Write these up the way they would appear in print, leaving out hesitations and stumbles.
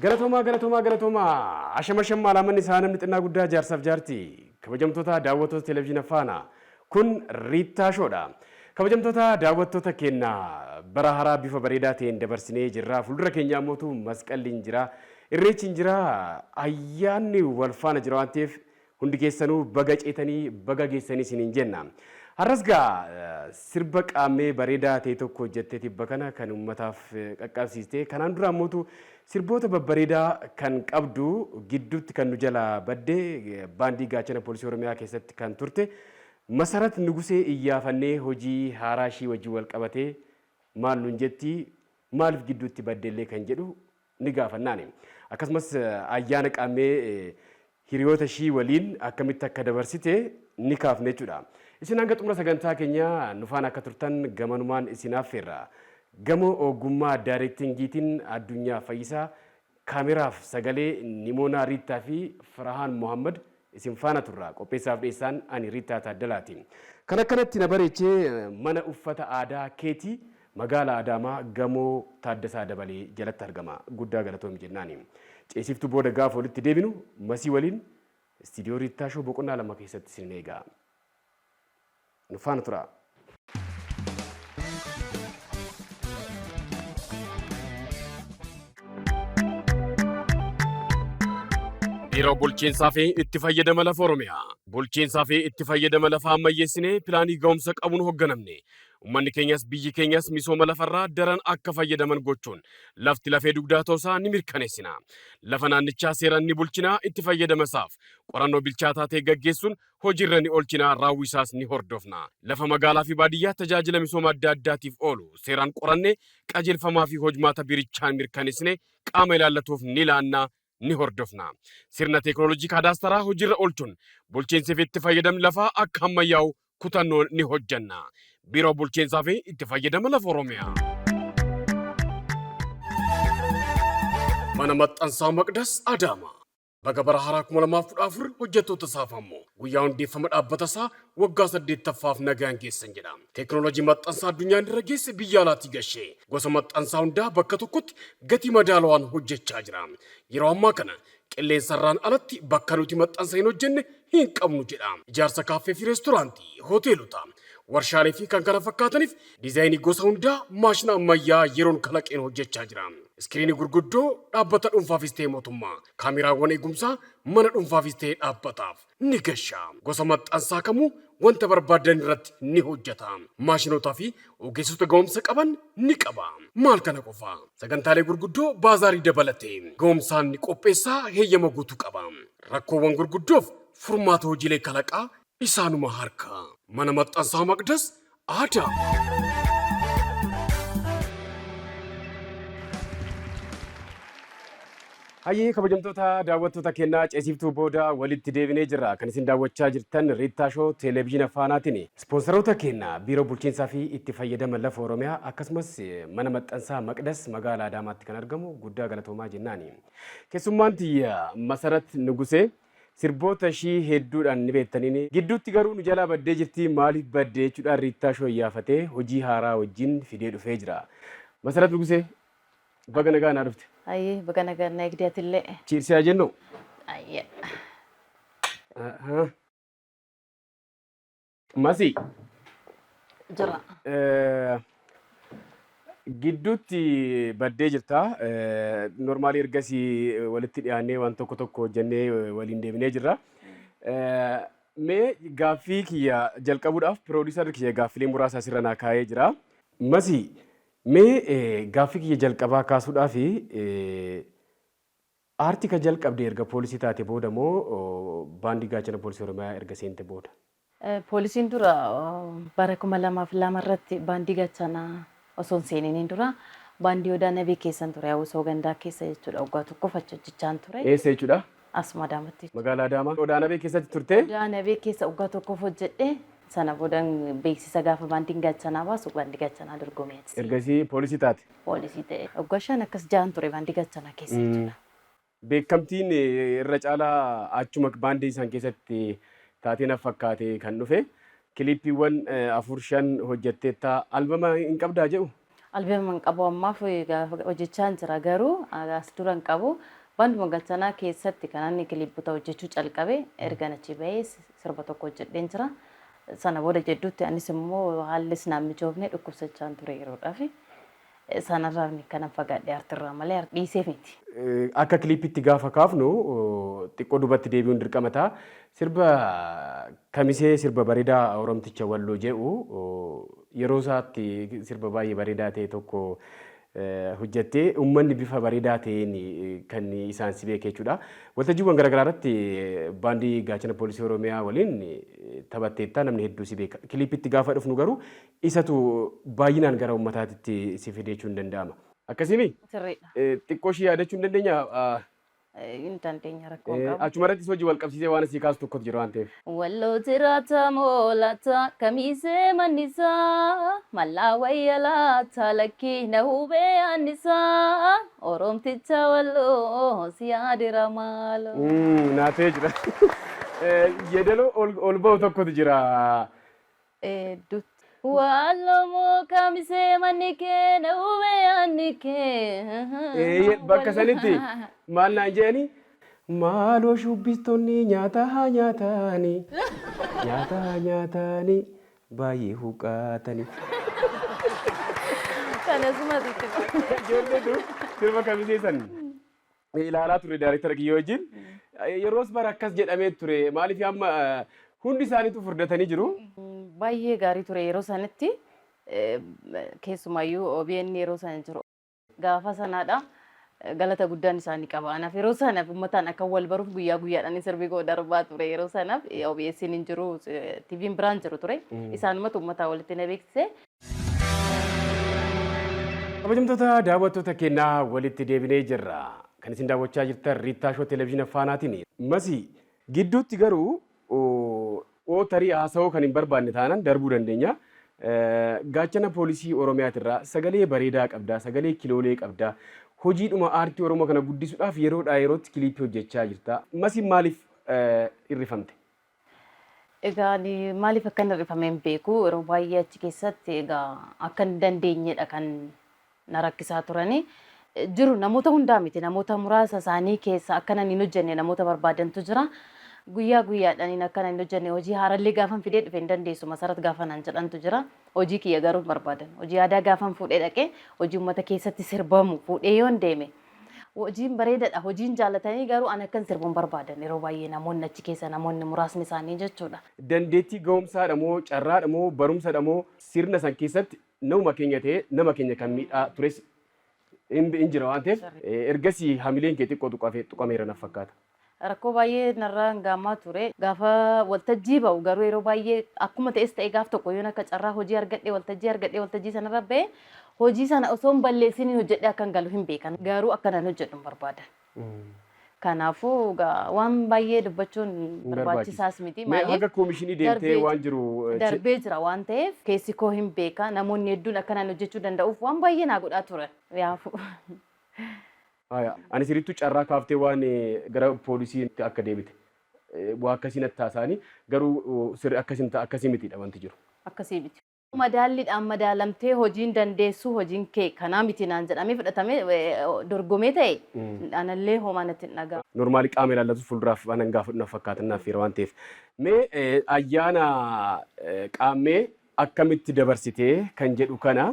Galatoomaa, galatoomaa, galatoomaa! Ashama shammaa laamanni isaa namni xinnaa guddaa jaarsaaf jaarti. Kabajamtoota daawwattoota televezyiina Faanaa. Kun Riittaa Shoodha. Kabajamtoota daawwattoota keenya, bara haaraa bifa bareedaa ta'een dabarsinee jirra. Fuuldura keenyaa mootu masqalli hin jira. Irreechi hin jira. Ayyaanni wal faana jira waan ta'eef, hundi keessanuu baga ceetanii baga geessanii isiniin jenna. Har'as gaa sirba qaammee bareedaa ta'e tokko hojjettee tibba kana kan uummataaf qaqqabsiiste. Kanaan dura ammootu sirboota babbareedaa kan qabdu, gidduutti kan nu jalaa badde, baandii Gaachana Poolisii Oromiyaa keessatti kan turte Masarat Nugusee iyyaafannee, hojii haaraa ishii wajjin wal qabatee maal nun jetti, maaliif gidduutti baddellee kan jedhu ni gaafannaani. Akkasumas ayyaana qaammee hiriyoota ishii waliin akkamitti akka dabarsite ni kaafne jechuudha. Isin hanga xumura sagantaa keenya nu faana akka turtan gamanumaan isin affeerra. Gamoo ogummaa daayirektingiitiin Addunyaa Fayyisaa, kaameraaf sagalee Nimoonaa Riittaa fi Firahaan Mohammad isin faana turra. Qopheessaaf dhiyeessaan ani Riittaa Taaddalaati. Kan akkanatti na bareechee mana uffata aadaa Keetii, magaalaa Adaamaa, gamoo Taaddasaa Dabalee jalatti argama. Guddaa galatoomi jennaani. Ceesiftuu booda gaafa walitti deebinu Masii waliin istiidiyoo Riittaa Show boqonnaa 2 keessatti isin eega. Nu faana turaa. Biiroo Bulchiinsaa fi Itti Fayyadama Lafa Oromiyaa. Bulchiinsaa fi itti fayyadama lafaa ammayyeessinee pilaanii ga'umsa qabuun hoogganamne, uummanni keenyas biyyi keenyas misooma lafarraa daran akka fayyadaman gochuun lafti lafee dugdaa ta'uusaa ni mirkaneessina. Lafa naannichaa seeraan ni bulchina, itti fayyadama isaaf qorannoo bilchaataa ta'e gaggeessuun hojiirra ni oolchina, raawwii isaas ni hordofna. Lafa magaalaa fi baadiyyaa tajaajila misooma adda addaatiif oolu seeraan qorannee qajeelfamaa fi hojmaata biirichaan mirkaneessine qaama ilaallatuuf ni laanna, ni hordofna. Sirna teeknooloojii kaadaastaraa hojiirra oolchuun bulchiinsi fi itti fayyadamni lafaa akka ammayyaa'u kutannoon ni hojjenna. Biiroo Bulchiinsaa fi Itti Fayyadama Lafa Oromiyaa. Mana Maxxansaa Maqdas Adaamaa. Baga bara haaraa 2014, hojjettoota isaaf ammoo guyyaa hundeeffama dhaabbata isaa waggaa 8ffaaf nagaan geessan jedha. Teeknooloojii maxxansaa addunyaan irra geesse biyya alaatii gashee gosa maxxansaa hundaa bakka tokkotti gatii madaalawaan hojjechaa jira. Yeroo ammaa kana qilleensarraan alatti bakka nuti maxxansa hin hojjenne hin qabnu jedha. Ijaarsa kaaffee fi reestooraantii, hoteelota, warshaalee fi kan kana fakkaataniif diizaayinii gosa hundaa maashina ammayyaa yeroon kalaqeen hojjechaa jira. Iskiriinii gurguddoo dhaabbata dhuunfaafis ta'e mootummaa, kaameraawwan eegumsaa mana dhuunfaafis ta'e dhaabbataaf ni gasha. Gosa maxxansaa kamuu wanta barbaadan irratti ni hojjeta. Maashinootaa fi ogeessota ga'umsa qaban ni qaba. Maal kana qofa? Sagantaalee gurguddoo baazaarii dabalatee ga'umsaan ni qopheessaa, heeyyama guutuu qaba. Rakkoowwan gurguddoof furmaata hojiilee kalaqaa isaanuma harka. Mana Maxxansaa Maqdas Adaama. Hayyee, kabajamtoota daawwattoota keenyaa, ceesiftuu booda walitti deebinee jirra. Kan isin daawwachaa jirtan Riittaa Shoo Televezyiina Faanaatiin. Ispoonsaroota keenya Biiroo Bulchiinsaa fi Itti Fayyadama Lafa Oromiyaa akkasumas mana maxxansaa Maqdas magaalaa Adaamaatti kan argamu guddaa galatoomaa jennaani. Keessummaan tiyya Masarat Nugusee sirboota ishii hedduudhaan ni beektaniini. Gidduutti garuu nu jalaa baddee jirti, maaliif badde jechuudhaan Riittaa Shoo iyyaafatee hojii haaraa wajjin fidee dhufee jira. Masarat Nugusee, baga nagaa naa dhufte. Ayyee, baga nagaan na eegdee atillee. Cheers haa jennu. Ayyee. Masii. Jira. Gidduutti baddee jirta. Normally ergasii walitti dhiyaannee waan tokko tokko hojjennee waliin deebinee jirra. Mee gaaffii kiyya jalqabuudhaaf piroodiisarri kiyya gaaffilee muraasa asirra naa kaa'ee jira. Masii, mee gaaffii kiyya jalqabaa kaasuudhaaf, aartii kan jalqabde erga poolisii taate booda moo baandii Gaachana Poolisii Oromiyaa erga seente booda? Poolisiin dura, bara 2002 irratti baandii Gaachanaa osoo hin seeniniin dura baandii Odaa Nabee keessan ture. Hawwisoo gandaa keessa jechuudha. Waggaa tokkoof achi hojjechaan ture. Eessa jechuudha? Asuma Adaamatti jechuudha. Magaalaa Adaamaa. Odaa Nabee keessatti turte? Odaa Nabee keessa waggaa tokkoof hojjedhe. Sana booda beeksisa gaafa baandiin Gaachanaa baasu baandii Gaachanaa dorgomee achi seene. Ergasii poolisii taate? Poolisii ta'e. Waggaa 5 akkas ja'an ture baandii Gaachanaa keessa jechuudha. Beekamtiin irra caalaa achuma baandii san keessatti taatee na fakkaate kan dhufe. Kiliippiiwwan afur shan hojjetteetta. Albama hin qabdaa jedhu? Albeema hin qabu ammaaf, gaafa hojjechaa hin jira, garuu as dura hin qabu. Baanduma Gachanaa keessatti kan inni kiliippota hojjechuu calqabe. Erga achi bahee sirba tokko hojjedheen jira. Sana booda jedhutti anis immoo haallis naan mijoofne, dhukkubsachaan ture yeroodhaaf. Sanarraa kanan fagaadhe aartirraa malee dhiisee miti. Akka kiliippitti gaafa kaafnu xiqqoo duubatti deebi'uun dirqama ta'a. Sirba Kamisee, sirba bareedaa Oromticha Walloo jedhu, yeroo isaatti sirba baay'ee bareedaa ta'e tokko hojjettee uummanni bifa bareedaa ta'een kan isaan si beeke jechuudha. Waltajjiiwwan garaagaraa irratti baandii Gaachana Poolisii Oromiyaa waliin taphatteetta, namni hedduu si beeka. Kiliippitti gaafa dhufnu garuu isatu baay'inaan gara uummataatitti si fide jechuun danda'ama. Akkasiimi? Sirriidha. Xiqqoo ishii yaadachuu hin dandeenya? Hin dandeenya, rakkoo hin qabu. Achuma irrattis hojii wal qabsiisee waan asii kaasu tokkotu jira waan ta'eef. Walloo jiraata moolata Kamisee mannisaa mallaa wayya laata lakkii na hubee annisaa Oromticha Walloo si yaadira maaloo. Naatee jira. Yeedaloo ol ba'u tokkotu jira. Hedduutti. Walloo moo Kamisee manni kee na hubee anni kee. Bakka sanitti maal naan jedhani? Maaloo shubbistoonni nyaata haa nyaatanii, nyaata haa nyaatanii, baay'ee huqqaatanii. Kanasuma sitti. Ijoolleetu sirba Kamisee san ilaalaa ture daayirektara kiyyoo wajjin. Yeroos bara akkas jedhamee ture. Maaliif amma hundi isaaniitu furdatanii jiru. Baay'ee gaarii ture yeroo sanitti, keessumaayyuu OBN yeroo sana jiru. Gaafa sanaadha galata guddaan isaanii qaba. Anaaf yeroo sanaaf uummataan akka wal baruuf guyyaa guyyaadhaan sirbi koo darbaa ture yeroo sanaaf. OBS hin jiru, TV'n biraan jiru ture. Isaanumatu uummataa walitti na beeksise. Kabajamtoota daawwattoota keenyaa, walitti deebinee jirra. Kan isin daawwachaa jirtan Riittaa Shoo Televezyiina Faanaatiin. Masii, gidduutti garuu oo tarii haasawuu kan hin barbaanne taanaan darbuu dandeenya. Gaachana Poolisii Oromiyaatirraa sagalee bareedaa qabdaa, sagalee kiloolee qabdaa. Hojiidhuma aartii Oromoo kana guddisuudhaaf yeroodhaa yerootti kiliippii hojjechaa jirta. Masiin maaliif hirrifamte? Egaa ani maaliif akka inni hirrifame hin beeku. Yeroo baay'ee achi keessatti egaa akka hin dandeenyedha kan na rakkisaa turani. Jiru namoota hundaa miti, namoota muraasa isaanii keessa akkana hin hojjenne namoota barbaadantu jira. Guyyaa guyyaadhaan akkana hin hojjenne, hojii haarallee gaafan fidee dhufe hin dandeessu Masarat gaafa naan jedhantu jira. Hojii kiyya garuu hin barbaadan. Hojii aadaa gaafan fuudhee dhaqee, hojii uummata keessatti sirbamu fuudhee yoon deeme, hojiin bareedaadha. Hojiin jaalatanii garuu ani akkan sirbu hin barbaadan yeroo baay'ee namoonni achi keessa, namoonni muraasni isaanii jechuudha. Dandeettii ga'umsaadha moo, carraadha moo, barumsadha moo, sirna san keessatti nama keenya ta'ee nama keenya kan miidhaa tures hin jira waan ta'eef, ergasii hamileen kee xiqqoo tuqameera naf fakkaata. Rakkoo baay'ee narraa gaamaa ture. Gaafa waltajjii ba'u garuu yeroo baay'ee akkuma ta'es ta'e, gaaf tokko yoon akka carraa hojii argadhee, waltajjii argadhee, waltajjii sanarra ba'e, hojii sana osoo hin balleessin hojjedhee akkan galu hin beekan. Garuu akkanan hojjedhu hin barbaadan. Kanaafuu waan baay'ee dubbachuun barbaachisaas miti. Maaliif haga koomishinii deemtee waan jiru darbee jira waan ta'eef keessi koo hin beeka. Namoonni hedduun akkanaan hojjechuu danda'uuf waan baay'ee naa godhaa turan. Yaafu. Ani sirrittuu carraa kaaftee waan gara poolisiitti akka deebite waa akkasii natti taasisanii, garuu sirri akkasii akkasii mitiidha wanti jiru. Akkasii miti. Madaalliidhaan madaalamtee hojiin dandeessuu hojiin kee kanaa miti naan jedhamee fudhatamee dorgomee ta'e anallee homaa natti hin dhaga'amu. Normally qaama ilaallatu fuulduraaf waan gaafadhu na fakkaatan naaf fiira waan ta'eef. Mee ayyaana Qaammee akkamitti dabarsitee kan jedhu kana,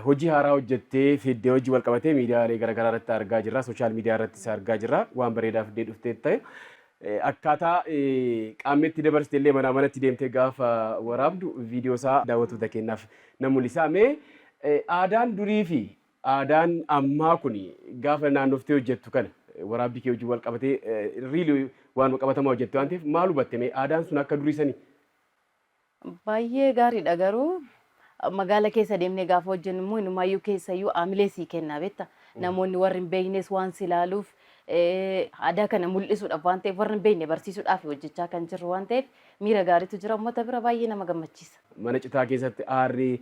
hojii haaraa hojjettee fiddee hojii wal qabatee miidiyaalee garaagaraa irratti argaa jirra. Social media irrattis argaa jirra. Waan bareedaa fiddee dhuftee ta'e. Akkaataa Qaammeetti dabarsite illee manaa manatti deemtee gaafa waraabdu viidiyoo isaa daawwattoota keenyaaf na mul'isa. Mee aadaan durii fi aadaan ammaa kun gaafa naannoftee hojjettu kana, waraabbii kee wajjin wal qabatee really waan qabatamaa hojjette waan ta'eef, maal hubatte? Mee aadaan sun akka durii sanii? Baay'ee gaariidha, garuu magaala keessa deemnee gaafa hojjennu immoo inumaayyuu keessayyuu aamilee sii kennaa beekta. Namoonni warri hin beeknes waan si ilaaluuf, aadaa kana mul'isuudhaaf waan ta'eef, warri hin beekne barsiisuudhaaf hojjechaa kan jirru waan ta'eef, miira gaariitu jira uummata bira, baay'ee nama gammachiisa. Mana citaa keessatti aarri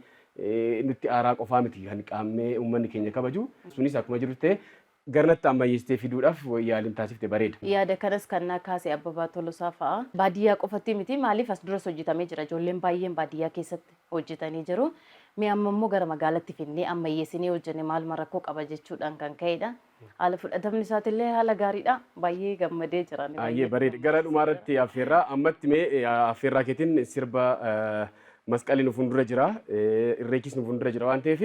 nutti aaraa qofaa miti kan Qaammee uummanni keenya kabaju. Sunis akkuma jiru ta'e, garnatti ammayyeessitee fiduudhaaf yaaliin taasifte bareeda. Yaada kanas kan naa kaase Abbabaa Tolosaa fa'a. Baadiyyaa qofatti miti, maaliif as duras hojjetamee jira. Ijoolleen baay'een baadiyyaa keessatti hojjetanii jiru. Mee amma immoo gara magaalatti finnee ammayyeessinee hojjenne maaluma rakkoo qaba jechuudhaan kan ka'edha. Haala fudhatamni isaatillee haala gaariidha. Baay'ee gammadee jira. Baay'ee bareeda. Gara dhumaa irratti affeerraa ammatti mee affeerraa keetiin sirba masqalli nu fuuldura jira, irreechis nu fuuldura jira waan ta'eef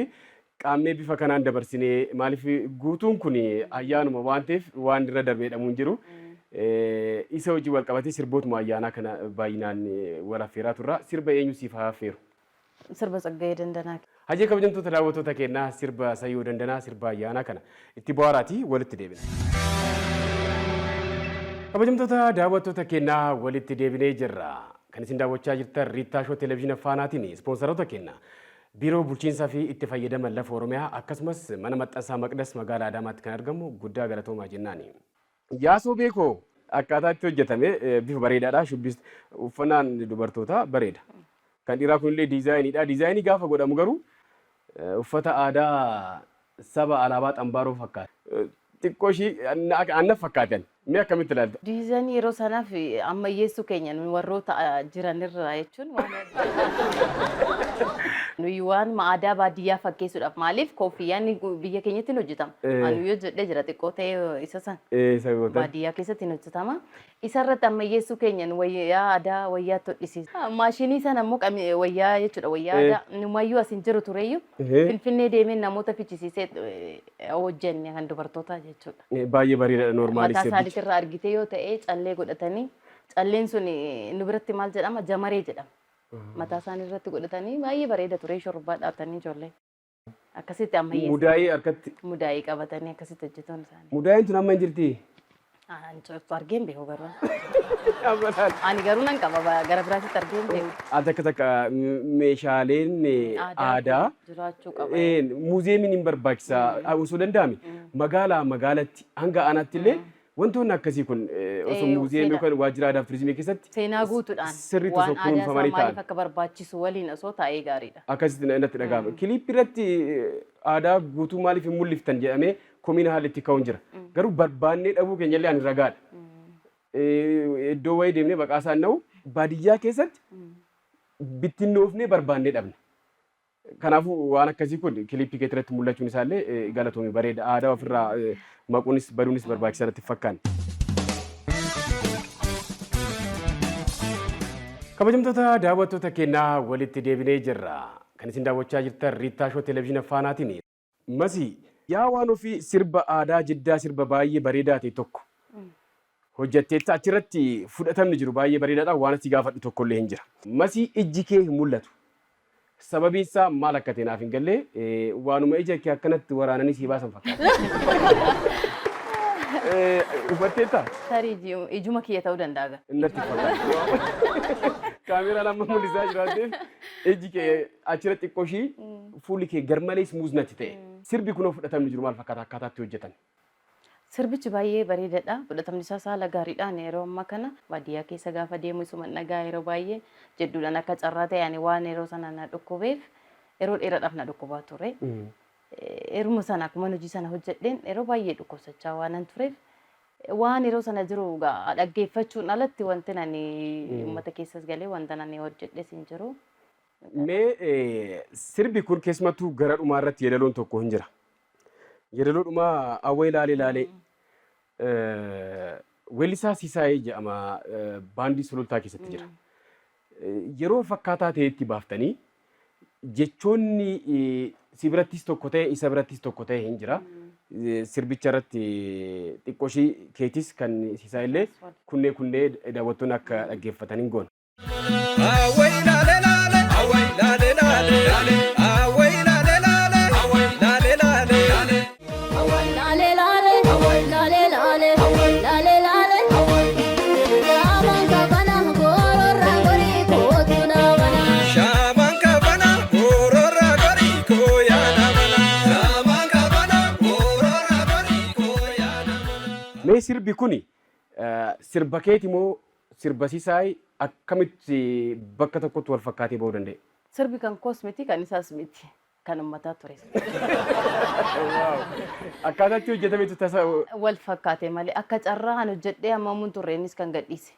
qaammee bifa kanaan dabarsinee maaliif guutuun kun ayyaanuma waan ta'eef waan irra darbee dhamuun jiru. Isa hojii wal qabatee sirbootuma ayyaanaa kana baay'inaan wal affeeraa turra. Sirba eenyu siif haa affeeru? Sirba Tsaggaayee Dandanaa. Hajee kabajamtoota daawwattoota keenyaa sirba Sayyoo Dandanaa sirba ayyaanaa kana itti bohaaraatii walitti deebina. Kabajamtoota daawwattoota keenyaa walitti deebinee jirra. Kan isin daawwachaa jirtan Riittaa Shoo Televezyiina Faanaatiin ispoonsaroota keenya Biiroo Bulchiinsaa fi Itti Fayyadama Lafa Oromiyaa akkasumas mana maxxansaa Maqdas magaalaa Adaamaatti kan argamu guddaa galatoomaa jennaani. Yaasoo Beekoo akkaataa itti hojjetame bifa bareedaadha. Shubbis uffannaan dubartootaa bareeda. Kan dhiiraa kunillee diizaayiniidha. Diizaayinii gaafa godhamu garuu uffata aadaa saba alaabaa xambaaroo fakkaata. Xiqqoo ishii annaf fakkaatan. Mee akkamitti ilaalta? Diizaayinii yeroo sanaaf ammayyeessuu keenya nu warroota jiranirraa jechuun waan nuyi waan aadaa baadiyyaa fakkeessuudhaaf maaliif koofiyyaan biyya keenyatti hin hojjetama. Ani yoo jedhee jira xiqqoo ta'ee isa san Isa gootan. Baadiyyaa keessatti hin hojjetama. Isa irratti ammayyeessuu keenya nu wayyaa aadaa wayyaatti hodhisiisa. Maashinii sana immoo wayyaa jechuudha wayyaa aadaa numayyuu as hin jiru tureyyuu Finfinnee deemee namoota fichisiisee hojjenne kan dubartootaa jechuudha. Baay'ee bareedaadha noormaali Mataa sirbichi. isaaniitirraa argitee yoo ta'e callee godhatanii calleen sun nu biratti maal jedhama jamaree jedhama. Mataa isaanii irratti godhatanii baay'ee bareeda ture shurrubbaa dhaabtanii ijoollee. Akkasitti ammayyeessu. Mudaayii harkatti. Mudaayii qabatanii akkasitti hojjetuun isaanii. Mudaayiin tun amma hin jirtii? Ani cuftu argeen beeku garuu. Amma laal. Ani garuu nan qaba gara biraatitti argeen beeku. Al takka takka meeshaaleen aadaa jiraachuu qaba. Muuziyeemiin hin barbaachisa osoo danda'ame magaalaa magaalatti hanga aanaatti illee wantoonni akkasii kun osoo muuziyeemii yookaan waajjira aadaa fi turizimii keessatti Seenaa guutuudhaan sirriitti osoo waan aadaa isaa kunuunfamanii maaliif ta'an. Akka barbaachisu waliin osoo taa'ee gaariidha. Akkasitti natti dhaga'ama. Kiliippii irratti aadaa guutuu maaliif hin mul'iftan jedhamee komiin haalli itti ka'uun jira. Garuu barbaannee dhabuu keenya illee ani ragaadha. Iddoo wayii deemnee maqaa isaan dha'u baadiyyaa keessatti bittinnoofnee barbaannee dhabna. Kanaafuu waan akkasii kun kiliippii kee irratti mul'achuun isaallee galatoomi bareeda. Aadaa ofirraa maquunis baduunis barbaachisaa natti hin fakkaanne. Kabajamtoota daawwattoota keenyaa walitti deebinee jirra. Kan isin daawwachaa jirtan Riittaa Shoo Televezyiina Faanaatiin. Masii, yaa waan ofii sirba aadaa Jiddaa sirba baay'ee bareedaa ta'e tokko hojjetteetta. Achirratti fudhatamni jiru baay'ee bareedaadha. Waan si gaafadhu tokkollee hin jira. Masii ijji kee hin mul'atu. Sababiin isaa maal akka ta'e naaf hin galle waanuma ija kee akkanatti waraananii sii baasan fakkaata. Hubatteettaa? Tarii ijuma kiyya ta'uu danda'a gaa. Natti fakkaata. Kaameraan amma mul'isaa jira waan ta'eef ijji kee achirra xiqqoo ishii fuulli kee garmalee smooth natti ta'e. Sirbi kunoo fudhatamni jiru maal fakkaata akkaataa itti hojjetan? Sirbichi baay'ee bareedaadha. Fudhatamni isaas haala gaariidhaan yeroo ammaa kana baadiyyaa keessa gaafa deemu isuman dhagaa yeroo baay'ee jedhuudhaan akka carraa ta'e ani waan yeroo sana na dhukkubeef yeroo dheeraadhaaf na dhukkubaa ture. Yeruma sana akkuma hojii sana hojjedheen yeroo baay'ee dhukkubsachaa waanan tureef waan yeroo sana jiru dhaggeeffachuun alatti wanti ani uummata keessas galee wanta ani hojjedhes hin jiru. Mee sirbi kun keessumattuu gara dhumaa irratti yeedaloon tokko hin jira. Yeedaloo dhumaa awwee laalee laalee weellisaa Siisaayee jedhama baandii Sulultaa keessatti jira. Yeroo fakkaataa ta'etti baaftanii jechoonni si birattis tokko ta'e isa birattis tokko ta'e hin jira. Sirbicha irratti xiqqoo ishii keetis kan Siisaayee illee kunnee kunnee daawwattoonni akka dhaggeeffatan hin goona. Awway laale laale, awway laale laale, awway laale laale, awway laale laale. Lale lale, lale lale, lale lale. Shaaban kabana gororra gori kootu naamana. Shaaban kabana gororra gori kooyaa namana. Shaaban kabana gororra gori kooyaa namana. Mee sirbi kuni sirba keeti moo sirba Sisaay akkamitti bakka tokkotti wal fakkaatee ba'uu danda'e? Sirbi kan koos miti kan isaas miti. Kan uummataa ture. Akkaataa itti hojjetametu tasa. Wal fakkaate malee akka carraa an hojjedhee hammamuun turre innis kan gadhiise.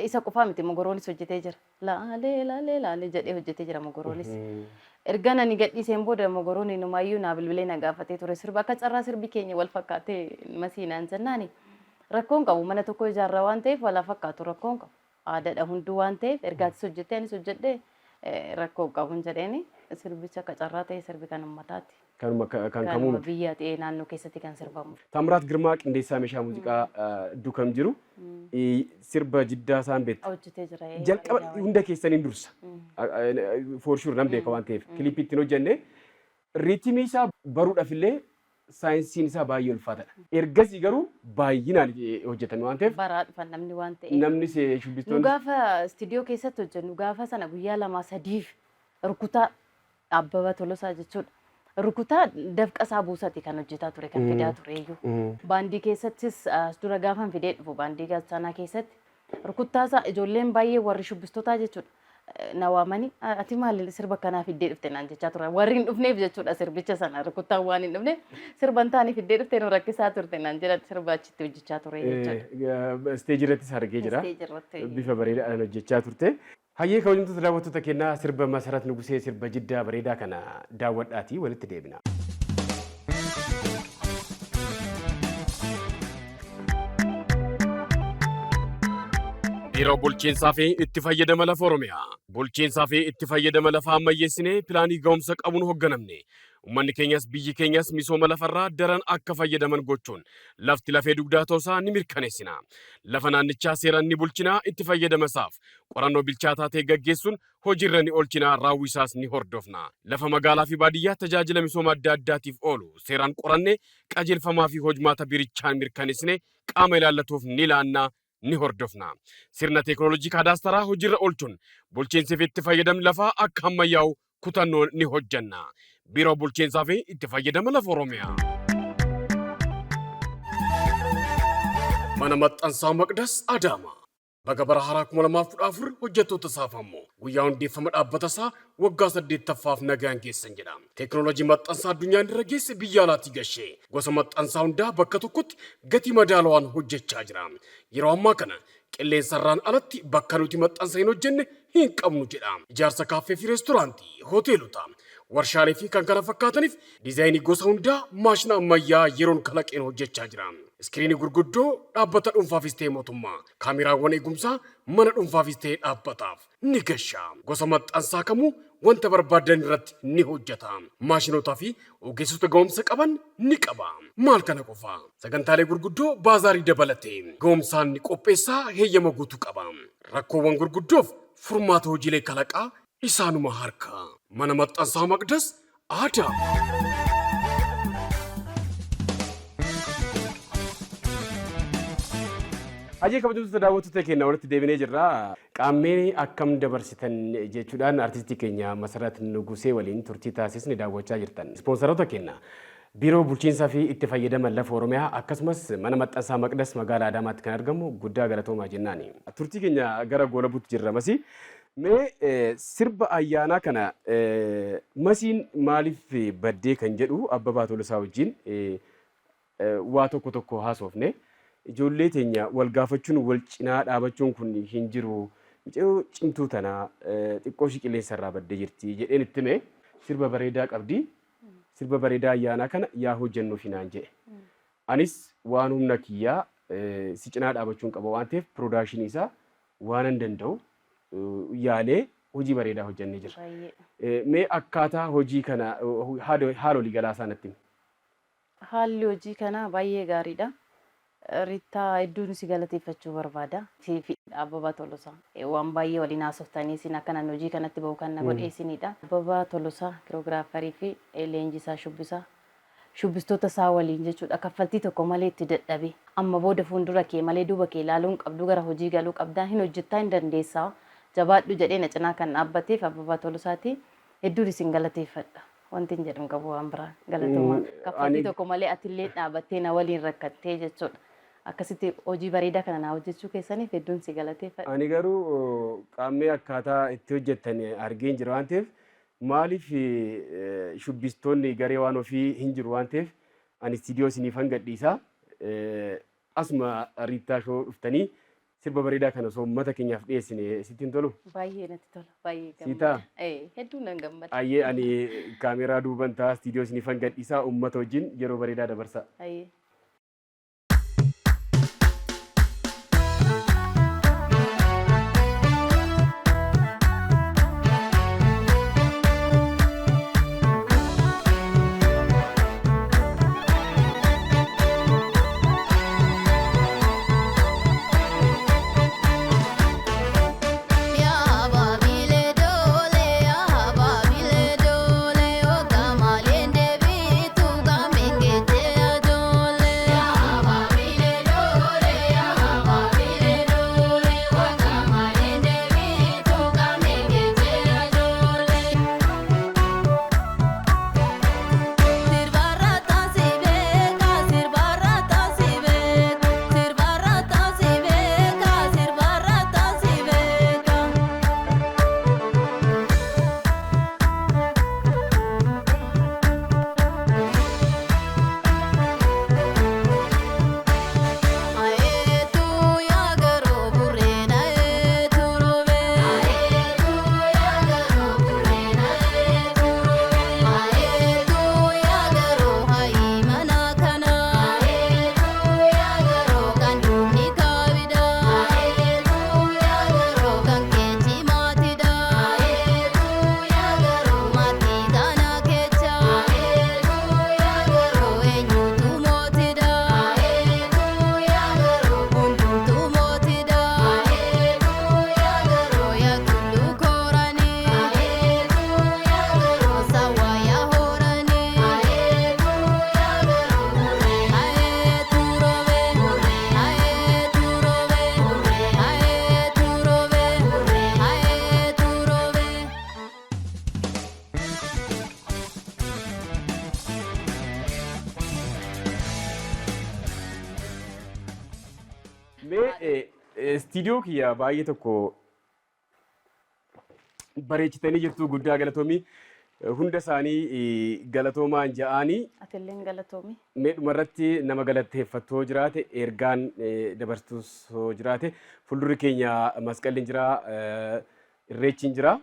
Isa qofaa miti, mogoroonis hojjetee jira. Laalee laalee laalee jedhee hojjetee jira mogoroonis. Erga ani gadhiiseen booda mogoroon inumaayyuu naa bilbilee na gaafatee ture sirba, akka carraa sirbi keenya wal fakkaatee masiinaan jennaani. Rakkoon qabu, mana tokko ijaarra waan ta'eef walaa fakkaatu, rakkoon qabu. Aadaadha hunduu waan ta'eef, ergaatis hojjettee anis hojjedhee rakkoo qabuun jedheeni, sirbicha akka carraa ta'e sirbi kan uummataati. Kanuma kan kamuu Kanuma miti. Biyya ta'ee naannoo keessatti kan sirbamu. Taamiraat Girmaa, qindeessaa meeshaa muuziqaa Dukam jiru, sirba Jiddaa isaan beektu. Hojjetee jira. Jalqaba hunda keessaniin dursa. For sure nan beeka waan ta'eef kilippii ittiin hojjenne rhythmii isaa baruudhaaf illee saayinsiin isaa baay'ee ulfaataadha. Ergasii garuu baay'inaan hojjetame waan ta'eef Baraa dhufan namni waan ta'eef. Namni Nu shubbistoonni gaafa istiidiyoo keessatti hojjennu gaafa sana guyyaa 2 3f rukutaa Abbabaa Tolosaa jechuudha. Rukutaa dafqa isaa buusati kan hojjetaa ture, kan fidaa ture iyyuu. Baandii keessattis as dura gaafan fidee dhufu baandii Gaazexaanaa keessatti rukuttaa isaa ijoolleen baay'ee warri shubbistootaa jechuudha. Na waamanii, "Ati maali sirba kanaa fiddee dhufte?" naan jechaa turan. Warri hin dhufneef jechuudha, sirbicha sana rukuttaan waan hin dhufneef, "Sirba hin taane fiddee dhuftee nu rakkisaa turte" naan jedhan, sirba achitti hojjechaa ture jechuudha. Isteejii irrattis argee jira. Isteejii irratti. Bifa bareedaadhaan hojjechaa turte. Hayyee, kabajamtoota daawwattoota keenyaa, sirba Masarat Nugusee, sirba Jiddaa bareedaa kana daawwadhaatii walitti deebina. Biiroo Bulchiinsaa fi Itti Fayyadama Lafa Oromiyaa. Bulchiinsaa fi itti fayyadama lafaa ammayyeessinee pilaanii ga'umsa qabuun hoogganamne. Uummanni keenyas biyyi keenyas misooma lafarraa daran akka fayyadaman gochuun lafti lafee dugdaa ta'uusaa ni mirkaneessina. Lafa naannichaa seeraan ni bulchina, itti fayyadama isaaf qorannoo bilchaataa ta'e gaggeessuun hojiirra ni oolchina, raawwii isaas ni hordofna. Lafa magaalaa fi baadiyyaa tajaajila misooma adda addaatiif oolu seeraan qorannee qajeelfamaa fi hojmaata biirichaan mirkaneessine qaama ilaallatuuf ni laanna, ni hordofna. Sirna teekinooloojii kaadaastaraa hojiirra oolchuun bulchiinsi fi itti fayyadamni lafaa akka ammayyaa'u kutannoon ni hojjenna. Biiroo Bulchiinsaa fi Itti Fayyadama Lafa Oromiyaa. Mana Maxxansaa Maqdas Adaamaa. Baga bara haaraa 2014, hojjettoota isaaf ammoo guyyaa hundeeffama dhaabbata isaa waggaa 8ffaaf nagaan geessan jedha. Teekinooloojii maxxansaa addunyaan irra geesse biyya alaatii gashee gosa maxxansaa hundaa bakka tokkotti gatii madaalawaan hojjechaa jira. Yeroo ammaa kana qilleensarraan alatti bakka nuti maxxansa hin hojjenne hin qabnu jedha. Ijaarsa kaaffee fi reestooraantii, hoteelota, warshaalee fi kan kana fakkaataniif diizaayinii gosa hundaa maashina ammayyaa yeroon kalaqeen hojjechaa jira. Iskiriinii gurguddoo dhaabbata dhuunfaafis ta'e mootummaa, kaameraawwan eegumsaa mana dhuunfaafis ta'e dhaabbataaf ni gasha. Gosa maxxansaa kamuu wanta barbaadan irratti ni hojjeta. Maashinotaa fi ogeessota ga'umsa qaban ni qaba. Maal kana qofa? Sagantaalee gurguddoo baazaarii dabalatee ga'umsaan ni qopheessaa, heeyyama guutuu qaba. Rakkoowwan gurguddoof furmaata hojiilee kalaqaa isaanuma harka. Mana Maxxansaa Maqdas Adaama. Hajii, kabajamtoota daawwattoota keenya, walitti deebinee jirra. Qaammee akkam dabarsitan jechuudhaan artistii keenya Masarat Nugusee waliin turtii taasisni daawwachaa jirtan. Ispoonsaroota keenya Biiroo Bulchiinsaa fi Itti Fayyadama Lafa Oromiyaa akkasumas Mana Maxxansaa Maqdas magaalaa Adaamaatti kan argamu guddaa galatoomaa jennaani. Turtii keenya gara goolabuutti jirra, Masii. Mee sirba ayyaanaa kana "Masiin maaliif baddee" kan jedhu Abbabaa Tolosaa wajjin waa tokko tokko haasofne. Ijoollee teenya wal gaafachuun, wal cinaa dhaabachuun kun hin jiru. Mucayyoo cimtuu tana xiqqoo ishii qilleensa irraa baddee jirti jedheen itti hime. Sirba bareedaa qabdi. Sirba bareedaa ayyaanaa kana yaa hojjennuufi naan jedhe. Anis waan humna kiyyaa si cinaa dhaabachuun qaba waan ta'eef piroodakshinii isaa waanan danda'u yaalee hojii bareedaa hojjennee jirra. Mee akkaataa hojii kana, haala waliigalaa isaa natti himi. Haalli hojii kanaa baay'ee gaariidha. Riittaa, hedduun si galateeffachuu barbaada. Fi Abbabaa Tolosaa. Waan baay'ee waliin haasoftanii isin akkanaan hojii kanatti bahu kan na godhe isinidha. Abbabaa Tolosaa kiroogiraafarii fi leenjisaa shubbisaa. Shubbistoota isaa waliin jechuudha, kaffaltii tokko malee itti dadhabee. Amma booda fuuldura kee malee duuba kee ilaaluu hin qabdu, gara hojii galuu qabdaa, hin hojjettaa, hin dandeessaa, jabaadhu jedhee na cinaa kan dhaabbateef Abbabaa Tolosaati. Hedduun isin galateeffadha. Wanti hin jedhu hin qabu waan biraa. Galatoomaa. Kaffaltii tokko malee atillee dhaabattee na waliin rakkattee jechuudha. Akkasitti hojii bareedaa kana naa hojjechuu keessaniif hedduun si galateeffadha. Ani garuu qaammee akkaataa itti hojjettan argeen jira waan ta'eef Maaliif shubbistoonni garee waan ofii hin jiru waan ta'eef ani istiidiyoo isiniifan gadhiisa. Asuma Riittaa Shoo dhuftanii sirba bareedaa kana osoo uummata keenyaaf dhiyeessine sitti hin tolu? Baay'ee natti tola. Baay'ee Sii ta'a? gammada. Hedduu nan gammada. Ayyee, ani kaameeraa duuban ta'a, istiidiyoo isiniifan gadhiisaa, uummata wajjin yeroo bareedaa dabarsa. Ayyee. Yaa baabilee doole, yaa baabilee doole, ogamaaleen deebiitu gameengete ajoole. Yaa baabilee doole, yaa baabilee doole, ogamaaleen deebiitu gameengete ajoole. Sirbarra si beeka, sirbarra si beeka, sirbarra si beeka, sirbarra si beeka. Ayeetu yaagaroo burreena eetu roobee. Ayeetu yaagaroo burreena eetu roobee. Ayeetu yaagaroo hayi mana kana. Ayeetu yaagaroo kan duubni kaabida. Ayeetu yaagaroo kan keechi maatida. Ayeetu yaagaroo maatii tana kecha. Ayeetu yaagaroo eenyutu mootida. Ayeetu yaagaroo hundumtu mootida. Ayeetu yaagaroo yaakullu koorani. Ayeetu yaagaroo sawaayaa hoorani. Ayeetu yaagaroo murree. Ayeetu roobee murree. Ayeetu roobee murree. Ayeetu roobee murree. Ayeetu roobee. Mee istiidiyoo kiyya baay'ee tokko bareechitanii jirtu, guddaa galatoomii. Hunda isaanii galatoomaan ja'anii. Atilleen galatoomi. Mee dhumarratti nama galateeffattoo jiraate, ergaan dabartus jiraate, fuuldurri keenya masqalli jira, irreechi jira.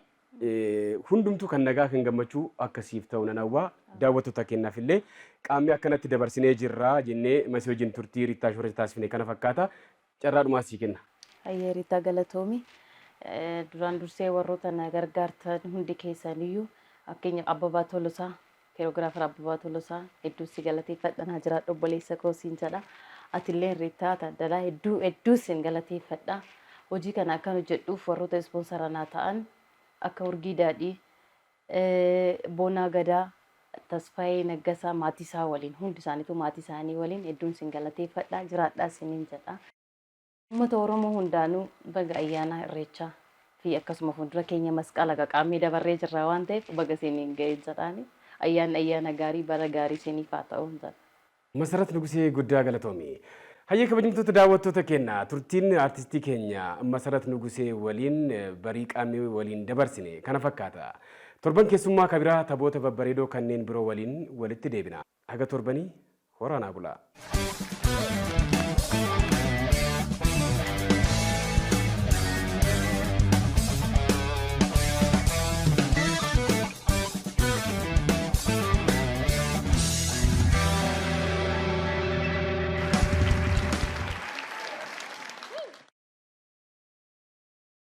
Hundumtuu kan nagaa kan gammachuu akkasiif ta'u nan hawwaa. Daawwattoota keenyaaf illee qaamni akkanatti dabarsinee jirra jennee masii wajjin turtii Riittaa Shooree taasifne kana fakkaata. Carraadhumaa sii kenna. Hayyee Riitaa, galatoomi. Duraan dursee warroota na gargaartan hundi keessaniyyuu, fakkeenyaaf Abbabaa Tolosaa, choreographer Abbabaa Tolosaa, hedduu si galateeffadha, naa jiraadhu obboleessa koo siin jedha. Atillee Riitaa Taaddalaa, hedduu hedduu sin galateeffadha. Hojii kana akkan hojjedhuuf warroota sponsor naa ta'an akka Urgii Daadhii, Boonaa Gadaa, Tasfaayee Naggasaa maatii isaa waliin, hundi isaaniitu maatii isaanii waliin hedduun sin galateeffadha, jiraadhaa siniin jedha. Uummata Oromoo hundaanuu baga ayyaana Irreechaa fi akkasuma fuuldura keenya masqala qaqaamee dabarree jirra waan ta'eef baga isiniin ga'e jedhaani. Ayyaanni ayyaana gaarii, bara gaarii isiniif haa ta'u jedha. Masarat Nugusee, guddaa galatoomi. Hayyee, kabajamtoota daawwattoota keenya, turtiin artistii keenya Masarat Nugusee waliin barii qaamni waliin dabarsine kana fakkaata. Torban keessummaa kabiraa taphoota babbareedoo kanneen biroo waliin walitti deebina. Haga torbanii horaanaa bulaa.